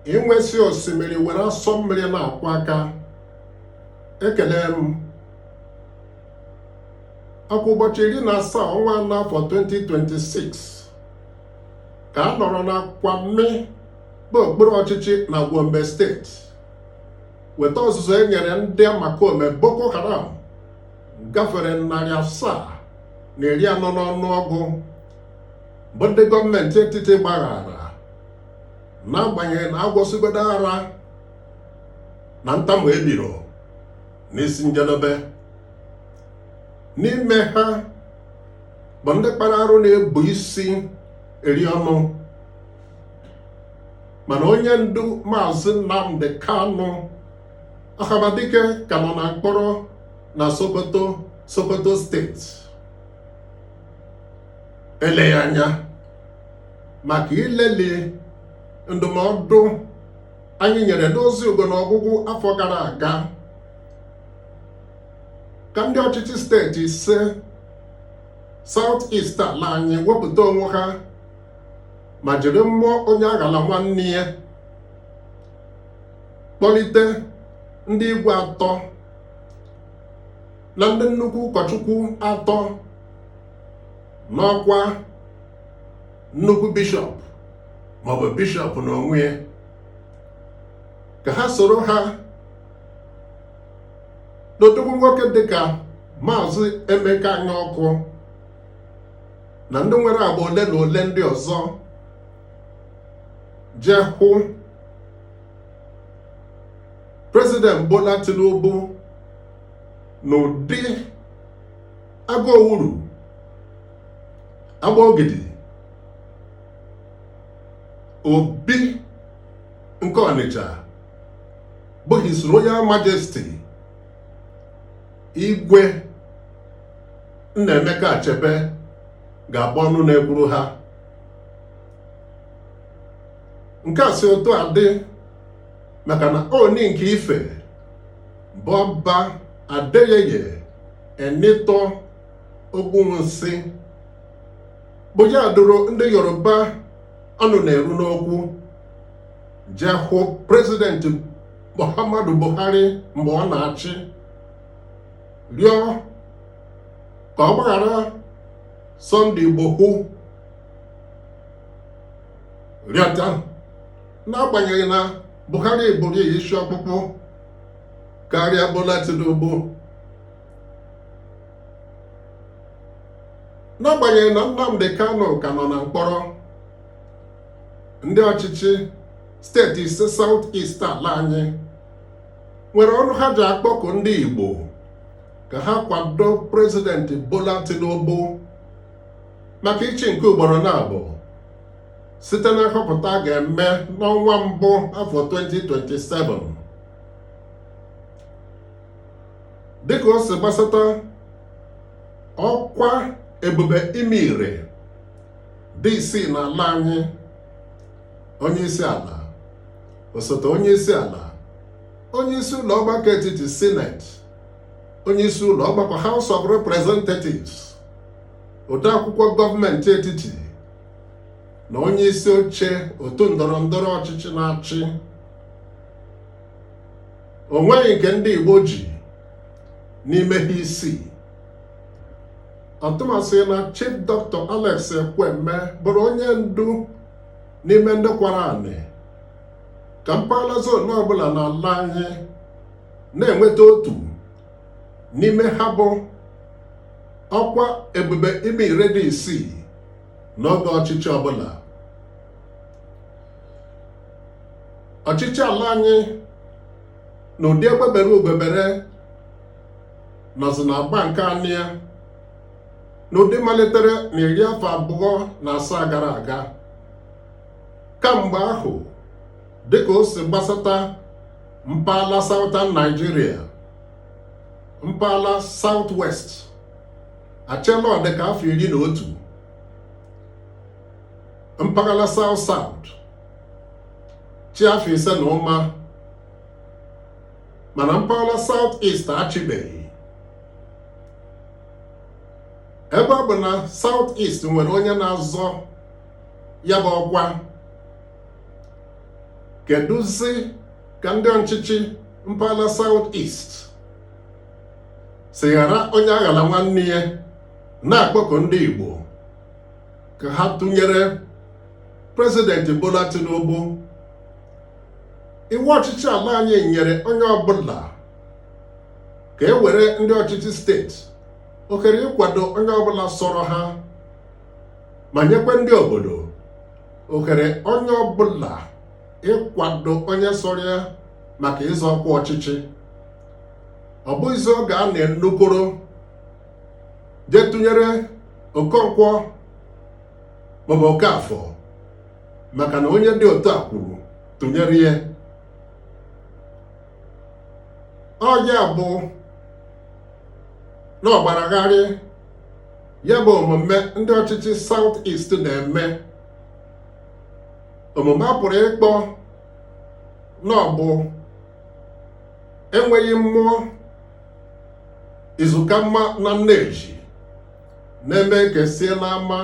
Inwesị osimiri were asọ mmiri na-akwọ aka. Ekele m. Ọkwa ụbọchị 17 ọnwa anọ afọ 2026 ka a nọrọ na Kwami bụ okpuru ọchịchị na Gombe steeti weta ọzụzụ e nyere ndị amakome Boko Haram gafere 740 n'ọnụọgụ bụ ndị gọọmenti etiti gbaghara n'agbanyeghị na agwọsigodo ara na ntamu ebiro n'isi njedebe. N'ime ha bụ ndị kpara arụ na-ebu isi eri ọnụ, mana onye ndu Maazị Nnamdi Kanu Ọhamadike ka nọ na mkpọrọ na Sokoto, Sokoto steeti. Eleghị anya maka ileli ndụmọdụ anyị nyere n'ozi ugo n'ọgwụgwụ afọ gara aga ka ndị ọchịchị steeti ise South East ala anyị wepụta onwe ha ma jiri mmụọ onye aghala nwanne ya kpọlite ndị igwe atọ na ndị nnukwu ụkọchukwu atọ n'ọkwa nnukwu bishọp maọbụ bishọp n'onwe ya ka ha soro ha n'odogwu nwoke dịka Maazị Emeka Anyaọkụ na ndị nwere agba ole na ole ndị ọzọ jee hụ President Bola Tinubu n'ụdị Agụowuru Agbogidi Obi nke Ọnịcha bụ His Royal Majesty Igwe Nnaemeka Achebe ga-abụ ọnụ na-ekwuru ha. Nke a si otu a dị maka na Ooni nke Ife bụ Ọba Adeyeye Enitan Ogunwusi bụ ya duru ndị Yoruba ọnụ na-eru n'okwu jee hụ prezidenti Muhammadu Buhari mgbe ọ na-achị, rịọ ka ọ gbaghara Sunday Igboho, rịọta n'agbanyeghị na Buhari buru ya isi ọkpụkpụ karịa Bola Tinubu, n'agbanyeghị na Nnamdi Kanu ka nọ na mkpọrọ. Ndị ọchịchị steeti ise South East ala anyị nwere ọnụ ha ji akpọku ndị Igbo ka ha kwado prezidenti Bola Tinubu maka ịchị nke ugboro naabọ site na nhọpụta a ga-eme n'ọnwa mbụ afọ 2027. Dịka o si gbasata ọkwa ebube ime ire dị isii n'ala anyị, onye isi ala, osote onye isi ala, onye isi ụlọ ọgbakọ etiti Senate, onye isi ụlọ ọgbakọ House of Representatives, odeakwụkwọ gọọmenti etiti na onye isi oche otu ndọrọ ndọrọ ọchịchị na-achị, o nweghị nke ndị Igbo ji n'ime ha isii. Ọtụmasị na Chief Dr. Alex Ekwueme bụrụ onye ndu n'ime ndị kwara anị ka mpaghara zon ọbụla n'ala anyị na-enweta otu n'ime ha bụ ọkwa ebube ime ire dị isii n'oge ọchịchị ọbụla. Ọchịchị ala anyị na ụdị egbe bere ugo bere nọzi n'agba nke anọ ya n'ụdị malitere na 27 afọ gara aga. Kamgbe ahụ, dịka o si gbasata mpaghara Southern Nigeria, mpaghara South West achịala ọ dịka afọ 11, mpaghara South South chị afọ 5 na ụma, mana mpaghara South East achịbeghị. Ebe ọ bụ na South East nwere onye na-azọ ya bụ ọkwa, Kedụzi ka ndị ọchịchị mpaghara South East si ghara onye aghala nwanne ya na-akpọku ndị Igbo ka ha tụnyere Prezidenti Bola Tinubu? Iwu ọchịchị ala anyị nyere onye ọbụla ka e were ndị ọchịchị steeti ohere ịkwado onye ọbụla sọrọ ha, ma nyekwa ndị obodo ohere onye ọbụla ịkwado onye sọrọ ya maka ịzọ ọkwa ọchịchị. Ọ bụghịzi oge a na-enukoro jee tụnyere Okonkwo maọbụ Okafọ maka na onye dị otu a kwuru tụnyere ya. Ọ ya bụ na ọgbaragharị ya bụ omume ndị ọchịchị South East na-eme, omume a pụrụ ịkpọ na ọ bụ enweghị mmụọ izukamma na nneji na-eme ka esie n'ama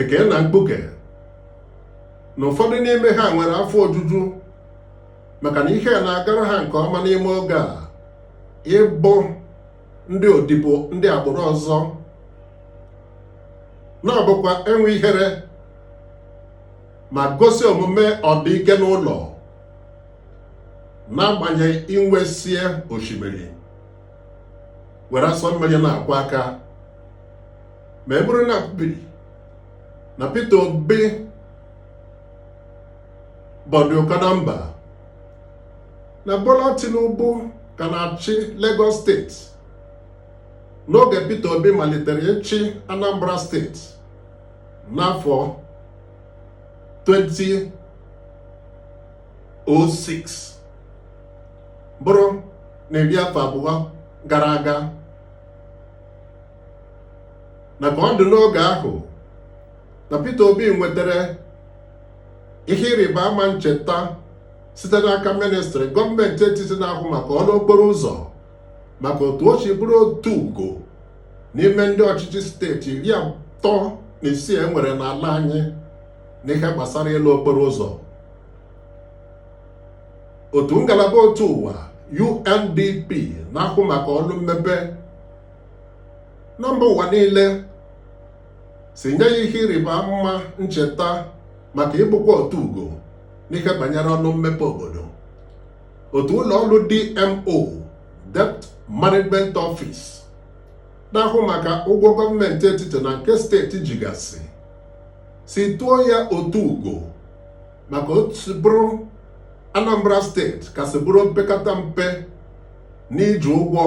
eke na mkpuke, na ụfọdụ n'ime ha nwere afọ ojuju maka na ihe na-agara ha nke ọma n'ime oge a ịbụ ndị odibo ndị agbụrụ ọzọ, na ọ bụkwa enwe ihere ma gosi omume ọdịike n'ụlọ n'agbanyeghị inwesie osimiri were asọ mmiri na-akwọ aka. Ma e bụrụ na biri na Peter Obi bọdụ ụkọ na mba na Bola Tinubu ka na-achị Lagos steeti n'oge Peter Obi malitere ịchị Anambra steeti n'afọ 2006, bụrụ na 20 gara aga, na ka ọ dị n'oge ahụ na Peter Obi nwetara ihe ịrịba ama ncheta site n'aka ministrị gọọmenti etiti na-ahụ maka ọrụ okporo ụzọ maka otu o si bụrụ otu ugo n'ime ndị ọchịchị steeti 36 e nwere n'ala anyị n'ihe gbasara ịlụ okporo ụzọ. Otu ngalaba otu ụwa UNDP na-ahụ maka ọrụ mmepe na mba ụwa niile si nye ya ihe ịrịba ama ncheta maka ịbụkwa otu ugo n'ihe banyere ọrụ mmepe obodo. Otu ụlọ ọrụ DMO, Debt Management Office, na-ahụ maka ụgwọ gọọmenti etiti na nke steeti jigasị si tụọ ya otu ugo maka otu bụrụ Anambra steeti kasị bụrụ mpekata mpe n'iji ụgwọ.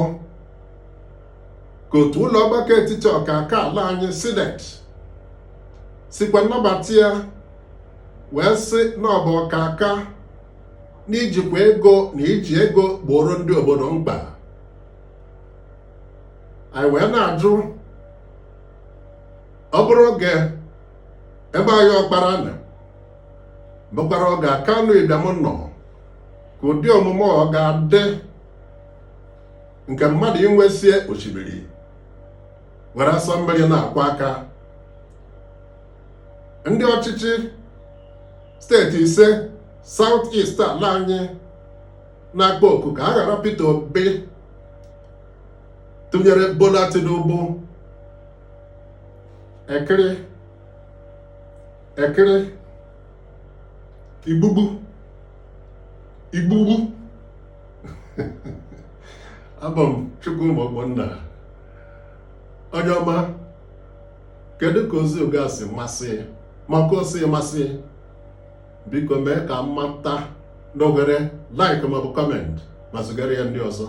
Ka otu ụlọ ọgbakọ etiti ọkaka ala anyị Sineti sikwa nnabata ya wee sị na ọ bụ ọkaka n'ijikwa ego na iji ego gboro ndị obodo mkpa. Anyị wee na-ajụ, ọ bụrụ oge ebe anyị ọkpara na bụkwara oge Akanu Ibiam nọ, ka ụdị omume ọ ga-adị nke mmadụ inwesie osimiri were asọ mmiri na-akwọ aka? Ndị ọchịchị steeti 5 South East ala anyị na-akpọ oku ka a ghara Peter Obi tụnyere Bola Tinubu. Ekiri ekiri igbugbu igbugbu. Abụ m Chukwuma Ogbonna, onye ọma. Kedu ka ozi oge a si masị ma ka o si masị? Biko mee ka m mata n'oghere like maọbụ comment, ma zigara ya ndị ọzọ.